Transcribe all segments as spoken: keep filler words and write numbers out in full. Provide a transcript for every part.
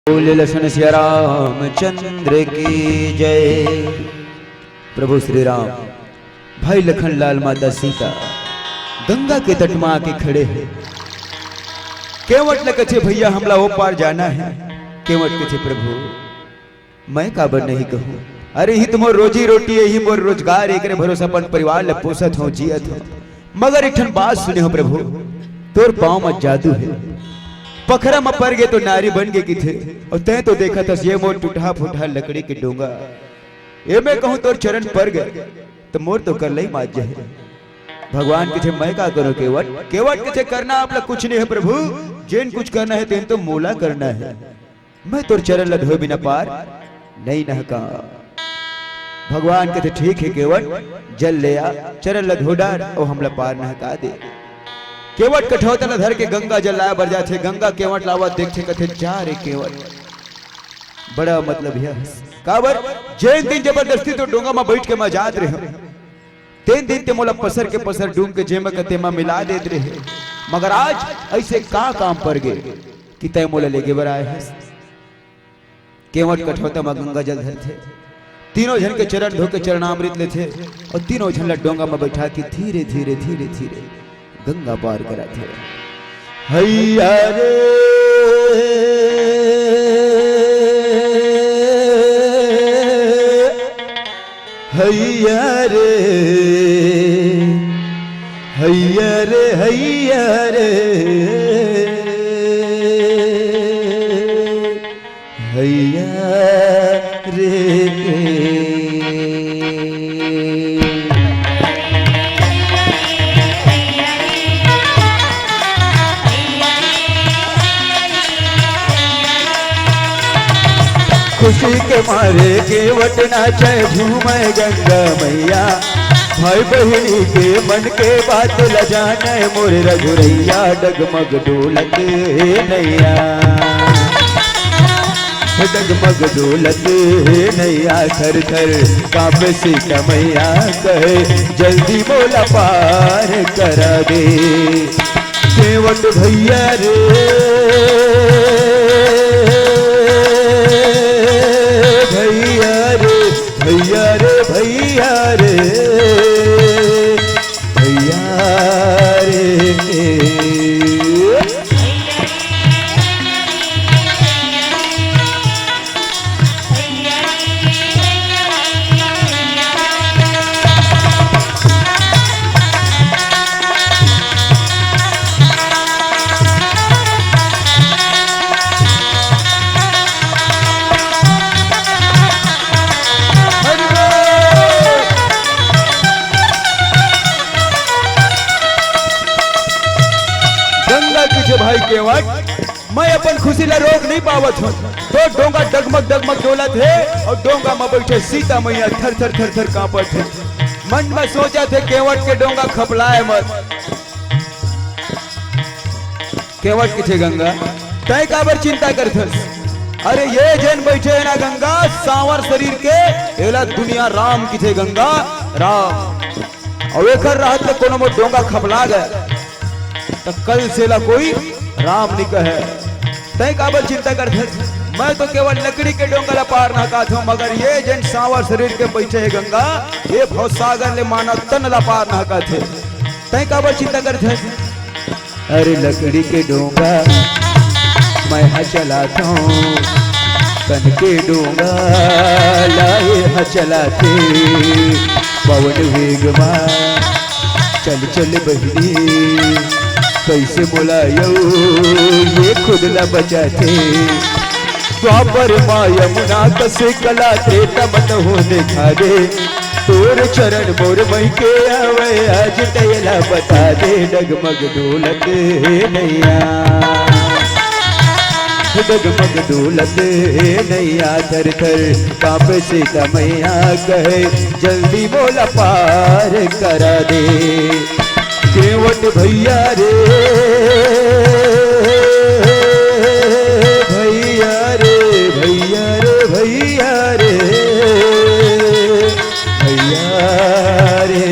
बोले लखन सिया रामचंद्र की जय। प्रभु श्री राम, भाई लखन लाल, माता सीता गंगा के तट म आके खड़े हे। केवट ल कथे, "भैया, हमला ओ पार जाना हे।" केवट कथे, "प्रभु, मैं काबर नहीं कहूँ? अरे, इही तो मोर रोजी रोटी हे, इही मोर रोजगार हे, एकरे भरोसा अपन परिवार ल पोसत हौं, जियत हौं। मगर एक ठन बात सुने हौं प्रभु, तोर पाँव म जादू हे। पखरा म पर गे तो नारी बन गे किथे, अउ तैं तो देखत हस, ये मोर टूटहा फूटहा लकड़ी के डोंगा, एमे कहूँ तोर चरण पर गे, त मोर तो करलई माज जाही।" भगवान किथे, "मैं का करूँ केवट?" केवट किथे, "करना आप ला कुछ नहीं हे प्रभु, जेन कुछ करना हे तेन तो मोला करना हे। मैं तोर चरण ला धोए बिना पार नहीं नहका।" भगवान कथे, "ठीक हे केवट, जल ले आ, चरण ला धो डार अउ हमला पार नहका दे।" केवट कठौता ला धर के गंगा जल लाए बर जाथे। गंगा केवट ला आवत देखथे, कथे, "जा रे केवट, बड़ा मतलब हे।" काबर, जेन दिन जबरदस्ती तोर डोंगा म बइठ के मैं जात रहेंव, तेन दिन तैं मोला पसर के पसर, डूम के जेमा के तेमा मिला देत रहे, मगर आज अइसे का काम पर गे कि तैं मोला लेगे बर आए हस? केवट कठौता म गंगा जल धरथे, तीनों झन के चरण धो के चरणामृत लेथे अउ तीनों झन ला डोंगा म बइठा के धीरे धीरे धीरे धीरे गंगा पार कराथे। हैया रे, हैया रे, हैया रे, हैया रे, हैया रे। खुशी के मारे केवट नाचे झूमे गंगा मैया, भाई बहिनी के मन के बात ल जाने मोर रघुरैया। डगमग डोलत हे नैया, डगमग डोलत हे नैया, थर थर कांपे सीता मैया, कहे जल्दी मोला पार करा दे। केवट भैया रे, भैया रे, भैया रे, भैया रे, भैया रे। गंगा तुझे भाई केवट, मैं अपन खुशी ला रोक नहीं पावत हूँ। तो डोंगा डगमग डगमग डोलत हे अउ डोंगा म बइठे सीता मैया थर थर थर थर कांपत हे। मन म सोचत हे, केवट के डोंगा खपलाए मत। केवट किथे गंगा, तैं काबर चिंता करथस? अरे ये जेन बइठे हे ना गंगा, सांवर शरीर के, एला दुनिया राम किथे गंगा, राम। अउ एकर रहत ले कोनो मोर डोंगा खपला गे, त कल से ला कोई राम नी कहे। तैं काबर चिंता करथस? मैं तो केवल लकड़ी के डोंगा ला पार नहकात हूँ, मगर ये जेन सांवर शरीर के बइठे हे गंगा, ये भवसागर ले मानव तन ला पार नहकात हे। तैं काबर चिंता करथस? अरे लकड़ी के डोंगा मैं हा चलाथों, तन के डोंगा ला ये हा चलाथे। पवन वेग मा चल चल बहिनी, कइसे मोला यऊ ये खुद ला बचाथे। द्वापर मा यमुना कस कला, त्रेता म त हो देखा दे। तोर चरण मोर महि के आवे, आज त एला बता दे। डगमग डोलत हे नैया, डगमग डोलत हे नैया, थर थर कांपे सीता मैया, कहे जल्दी मोला पार करा दे। केवट भैया रे, भैया रे, भैया रे, भैया रे, भैया रे।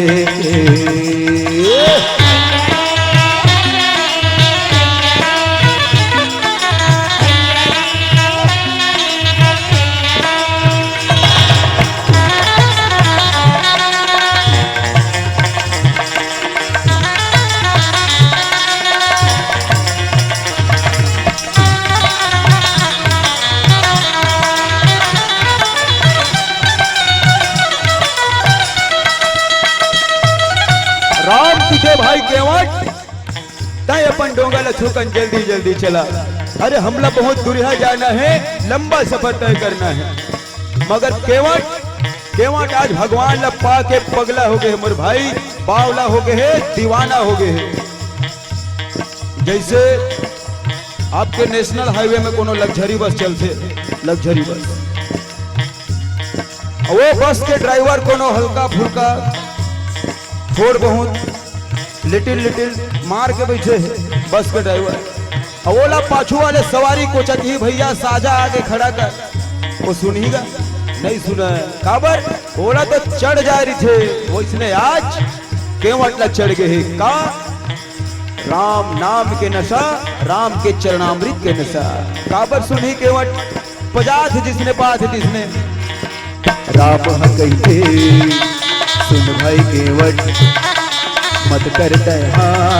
तैं अपन डोंगा ल थोकन जल्दी जल्दी चला। अरे, हमला बहुत दुरिहा जाना हे, लंबा सफर तय करना हे। मगर केवट, केवट आज भगवान ल पाके पगला हो गे हे मोर भाई, बावला हो गे हे, दीवाना हो गे हे। जइसे आपके नेशनल हाईवे में कोनो लग्जरी बस चलथे, लग्जरी बस, अउ वो बस के ड्राइवर कोनो हल्का फुल्का, थोड़ बहुत, लिटिल लिटिल मार के बइठे हे बस के ड्राइवर। अउ ओला पाछू वाले सवारी कोचत ही, "भइया, साजा आगे खड़ा कर।" वो सुनही गा? नइ सुनय। काबर? ओला तो चढ़ जाय रहिथे, वइसने आज केवट ला चढ़ गे हे। का? राम नाम के नशा, राम के चरणामृत के नशा। काबर सुनही केवट? पजात जिसने पात जिसने। राम ह कहिथे, सुन भाई केवट, मत कर तैं हा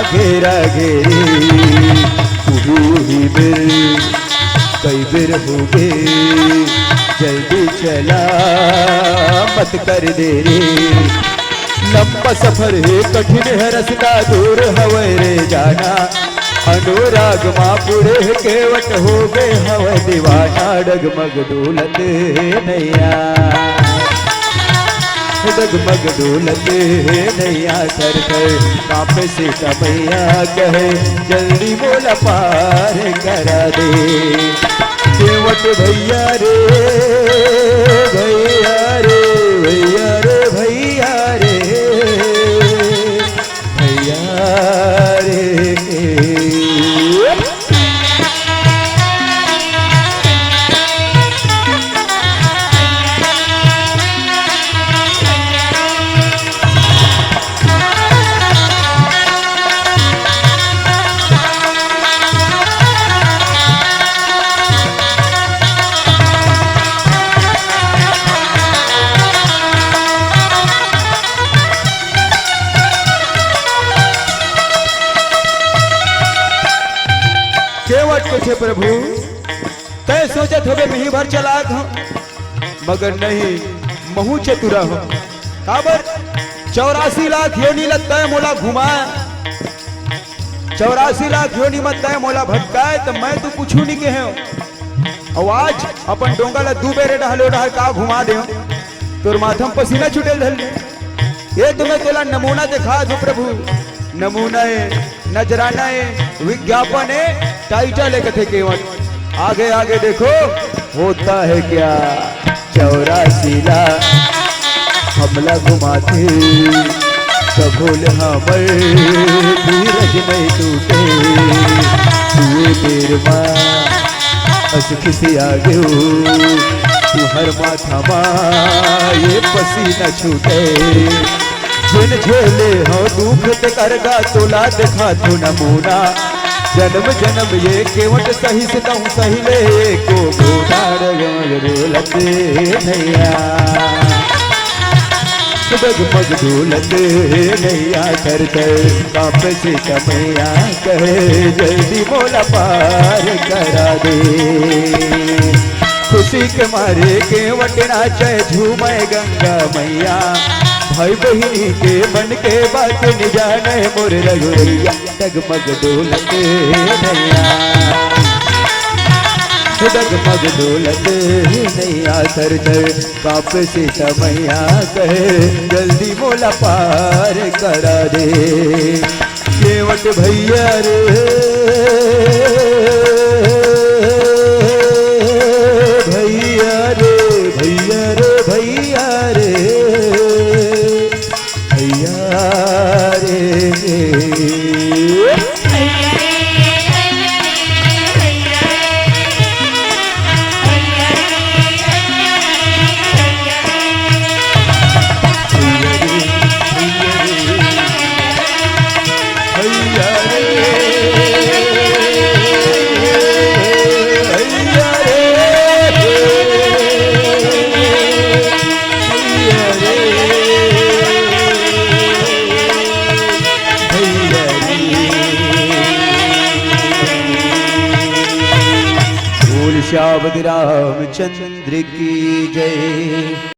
घेरा घेरी। उही उही बेर कई बेर होगे, जल्दी चला, मत कर देरी। लंबा सफर हे, कठिन हे रस्ता, दूर हवय रे जाना। अनुराग मा पूरे हे केवट, होगे हवय दीवाना। डगमग डोलत हे नैया, डगमग डोलत हे नैया, थर थर कांपे सीता मैया, कहे जल्दी मोला पार करा दे। केवट भइया रे, भइया रे, भइया रे, भइया रे, भइया रे। केवट कथे, "प्रभु, तैं सोचत होबे मिही भर चलाक हंव, मगर नहीं, महूं चतुरा हंव।" काबर? चौरासी लाख योनि ल तैं मोला घुमाय, चौरासी लाख योनि म तैं मोला भटकाय, त मैं तो कुछू नइ कहेंव। अउ आज अपन डोंगा ल दू बेरे डहले ओ डहर का घुमा देंव, तोर माथा म पसीना छूटे ल धर ले। ये तो मैं तोला नमूना देखात हंव प्रभु, नमूना ए, नजराना ए, विज्ञापन ए, टाइटल ए कथे केवट। आगे आगे देखो होता है क्या। चौरासी लाख हमला घुमाथे, कभू ले हमर धीरज नइ टूटे। दुए बेर मा अस खिसिया गेव, तुंहर माथा मा ये पसीना छूटे। जेन झेले हंव दुख तेकर गा तोला देखाथंव नमूना। जनम जनम ये केवट सहिस तहूं सहि ले एको घूंटा। डगमग डोलत नैया, डगमग डोलत नैया, थर थर कांपे सीता मैया, कहे जल्दी मोला पार करा दे। खुशी के मारे केवट नाचे झूमे गंगा मैया, भाई बहिनी के मन के बात नि जाने मोर रघुरैया। डगमग डोलत नैया, डगमग डोलत नैया, थर थर कांपे सीता मैया, कहे जल्दी मोला पार करा दे। केवट भइया रे, भइया रे, भइया रे, भइया रे, भइया रे। बोल सियावर रामचंद्र की जय।